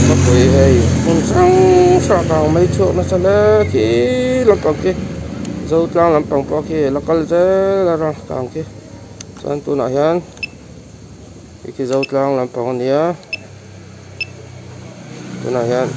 Khawpui hei hmun hrang hrang a kang mai chhuak nasa hle khi lampang khi zotlang lampang pawh khi la kal zel a rang kang khi chuan tunah hian hei khi zotlang lampang a ni a tunah hian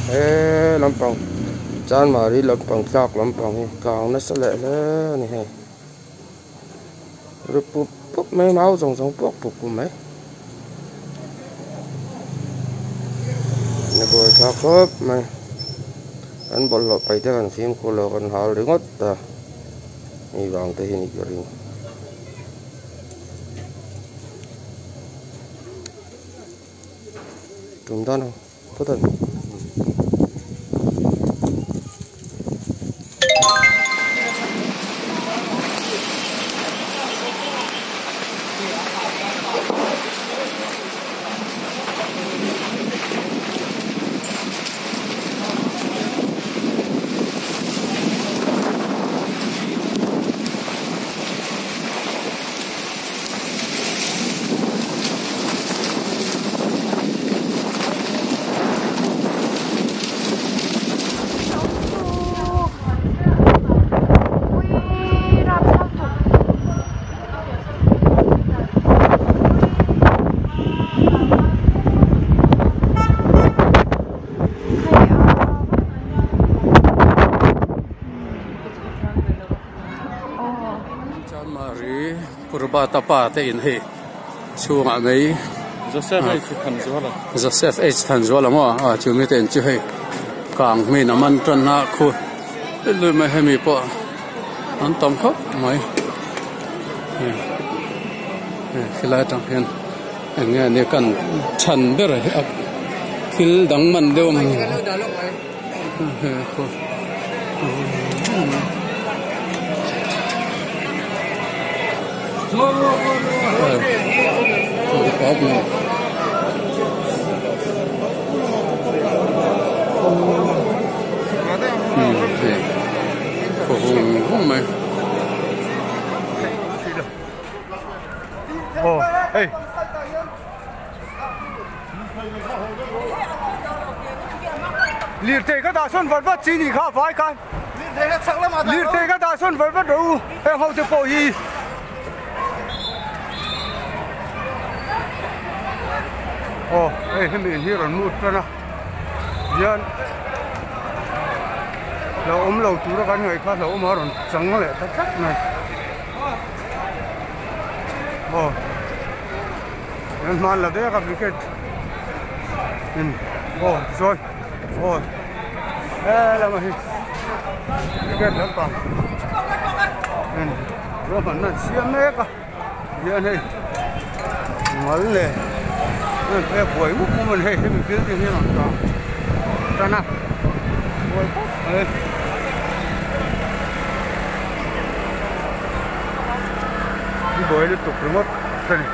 he lampang chanmari lampang tlak lampang hi kang nasa leh hle a ni hei. Ri pup pup mai mau zawng zawng puak pup pup mai ni buai thlak khawp mai an bawlhhlawh paih te kan fimkhur lo kan hal ringawt a hei vang te hi ni ka ring. Tum dan ang phawt a ni. Purbata pa te in hei chhungah mai Joseph H Thanzuala Joseph H Thanzuala maw a chu mi te in chu hei kang hmin a man tan a khu lui mai hemi pawh an tam khawp mai helai atang hian eng nge ni kan chhan ber hi a thil dang man deuh ang Vung mai. Lirthei ka dah sawn vat vat chi nih kha a vai khan lirthei ka dah sawn vat vat rawh u heng ho te pawh hi aw hei hemi in hi rawn mut tan a hian lo awm lo tura kan ngaih kha hlauhawm a rawn chang leh ta tlat mai aw. Hian hman la dek a wicket in aw tichuan aw helam ah hi wicket lampang in ruahmanna an siam mek a hian hei mal leh an pek buai mup mup a ni hei hemi building hi a rawn tang tan a buai khawp mai. Buai lutuk ringawt a ni.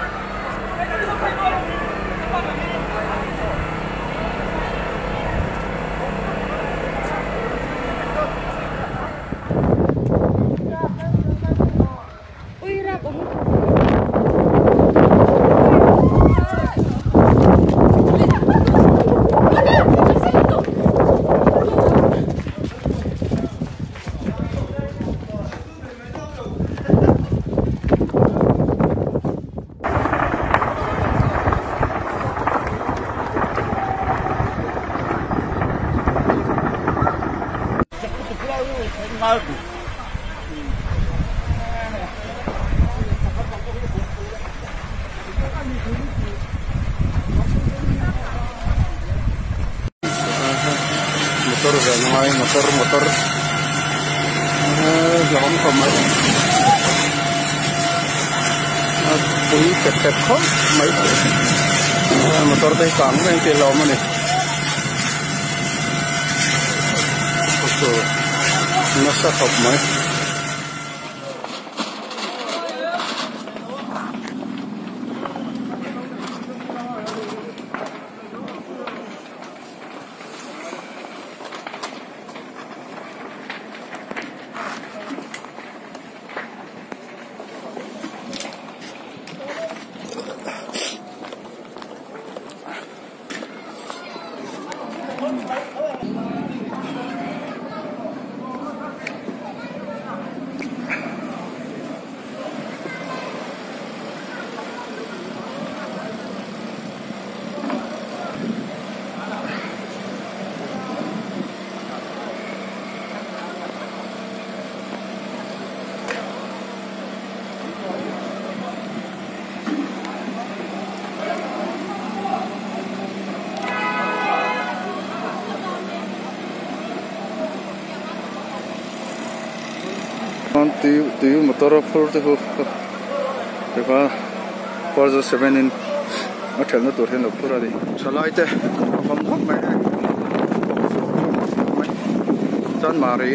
Motor ve ngai motor motor hlauhawm khawp mai a pui pet pet khawp mai motor te hi kang reng tih hlauhawm a ni nasa khawp mai. tui tui motor a phur te khu tikha 407 in a thelna tur hian lo phur a ni. Thalai te an tha fam khawp mai hei Chanmari.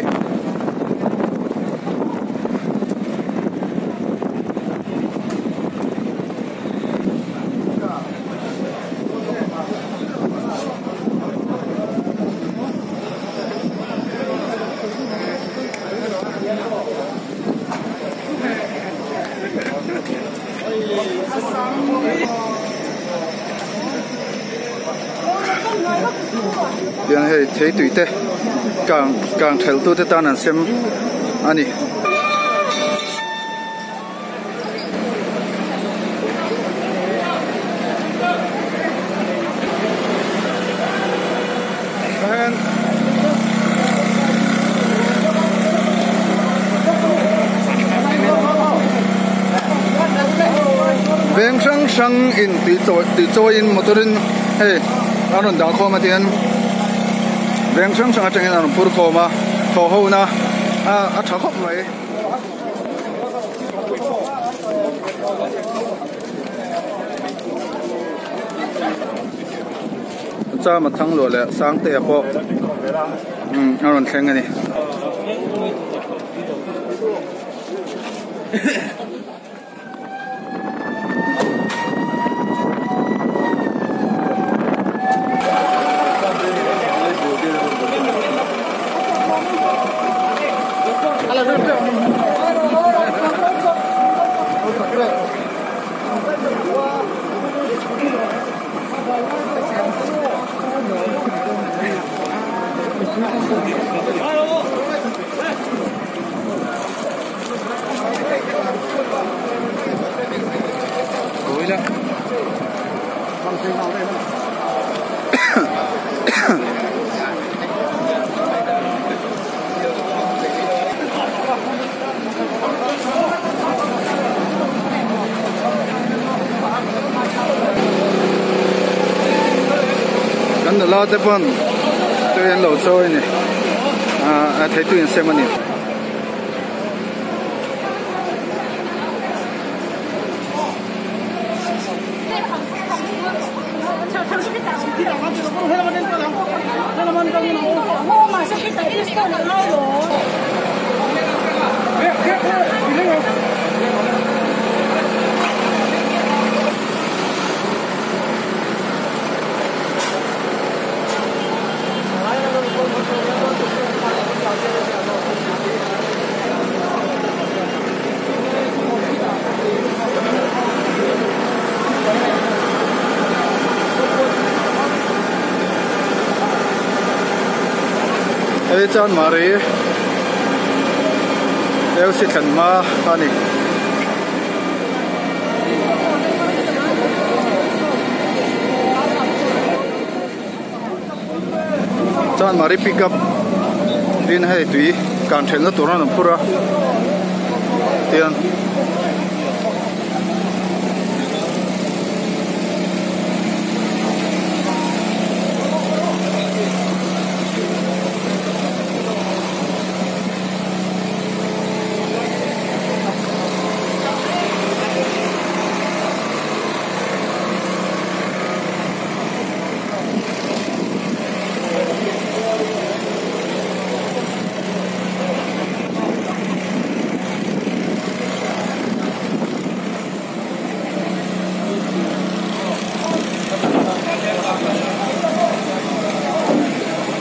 Tiang hei thei tui te kang kang thelh tu te tan an sem a ni. Veng hrang hrang in tui chawi tui chawiin motor in hei an rawn dah khawm a tihian veng hrang hrang atangin an rawn phur khawm a thawh ho na a tha khawp mai. Chama thang luah leh Sangtea pawh a rawn thleng a ni. Kan nula te pawn tui an lo chawi a ni ah a theitu in sem a ni. Hei chuan Mari Elsi thlan hma a ni. Chuan Mari pick up tin hei tui kan thenna tur an rawn phur a tian.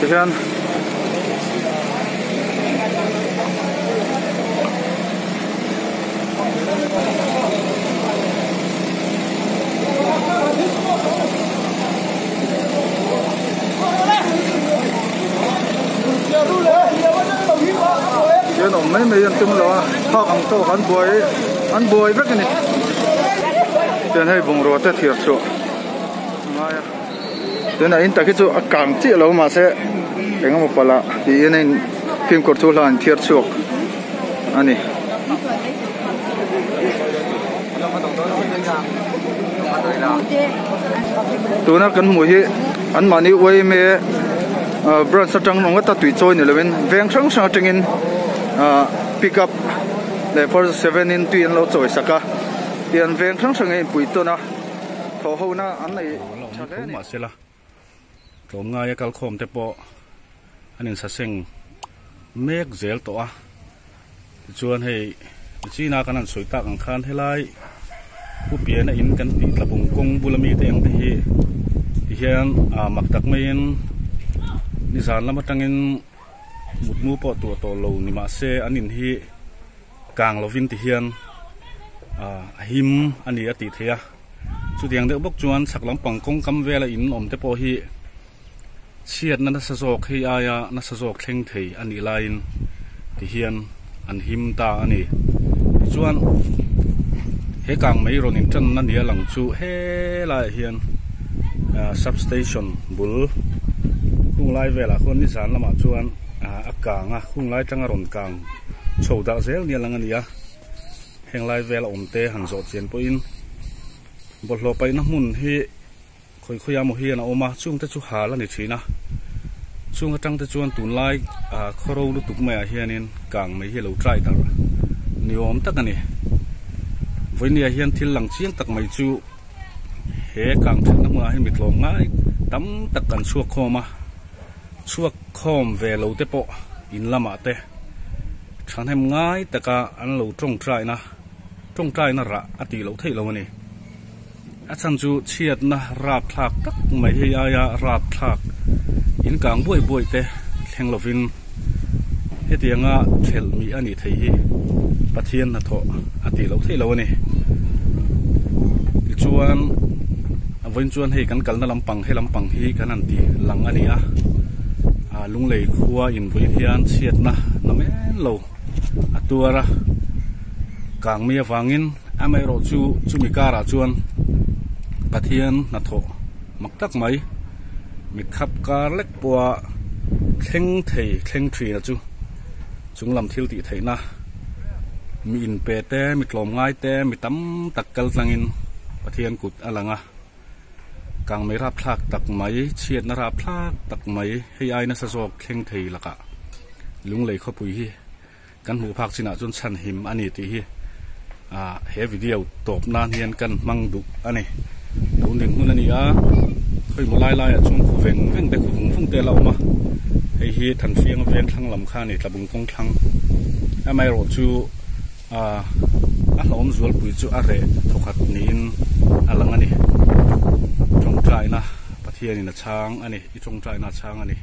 Tihian Tihian awm mai mai an tum lo a phak ang tawk an buai an buai vek a ni tihian hei bungrua te thir chhuah a ngai a tunah in tak hi chu a kang chiah lo mahse eng emaw palh ah tiin a in fimkhur thu hla an thiar chhuak a ni. Tuna kan hmuh hi an mahni yma branch atang ringawt a tui chawi ni lovin veng hrang hrang atangin ah pick up. Leh 47 in tui an lo chawi sak a tian veng hrang hrang a inpui tawn a thawh ho na an nei tha hle a ni. Mahsela tlawmngaia kalkhawm te pawh an insaseng mek zel tawh a tichuan hei China kan han sawi tak ang khan helai Pu Piana in kan tih tlabung kawng bula mite ang te hi tihian ah mak tak maiin nizan lam atangin mutmu pawh tuah tawh lo ni mahse an in hi kang lovin tihian ah a him a ni a tih theih a chutiang deuh bawk chuan chhak lampang kawng kam vela in awm te pawh hi Chhiatna nasa zawk hei aia nasa zawk thleng thei a nih laiin tihian an him ta a ni. Tichuan he kang mai rawn intanna nia lang chu helaiah hian substation bul khung lai velah khuan nizan lamah chuan a kang a, khung lai atanga rawn kang chho darh zel nia lang a ni a, heng lai vela awm te han zawh chian pawhin bawlhhlawh paihna hmun hi. Khawi khawi a maw hian a awm a, chungte chu hal a ni thin a, chung atang te chuan tunlai ah khawro lutuk maiah hianin kang mai hi a lo trai darh ni awm tak a ni. Vawinia hian thil lang chiang tak mai chu he kang thatna hmunah hian mi tlawm ngai tam tak kan chhuak khawm a, chhuak khawm ve lo te pawh in lamah te thahnem ngai taka an lo tawngtaina tawngtaina rah a tih loh theih lo a ni. A chhan chu chhiatna rapthlak tak mai hei aia rapthlak in kang buai buai te thleng lovin hetianga thelh mi a nih thei hi Pathian hnathawh a tih loh theih lo a ni. Tichuan vawiin chuan hei kan kalna lampang he lampang hi kan han ti lang a ni a, Lunglei khua in vawiin hian chhiatna na men lo a tuar a, kang mi avangin amaherawh chu chumi karah chuan Pathian hnathawh mak tak mai mitkhap kar lek pawha thleng thei thleng thina chu chung lam thil tih theihna mi inpe te mi tlawmngai te mi tam tak kal tlangin Pathian kut a lang a kangmei rapthlak tak mai chhiatna rapthlak tak mai hei ai nasa zawk thleng thei lakah Lunglei khawpui hi kan hmuh phak chinah chuan chhan him a ni tih hi ah he video tawp nan hian kan hmang duh a ni. Tun ding hmun a ni a, khawi maw lai laiah chuan khu veng veng te khu vung vung te a la awm a, hei hi Thanfianga veng thlang lam kha a ni Tlabung kawng thlang amaherawh chu ah a hlauhawm zualpui chu a reh thawkhat niin a lang a ni. Tawngtaina Pathianin a chhang a ni, i tawngtaina a chhang a ni.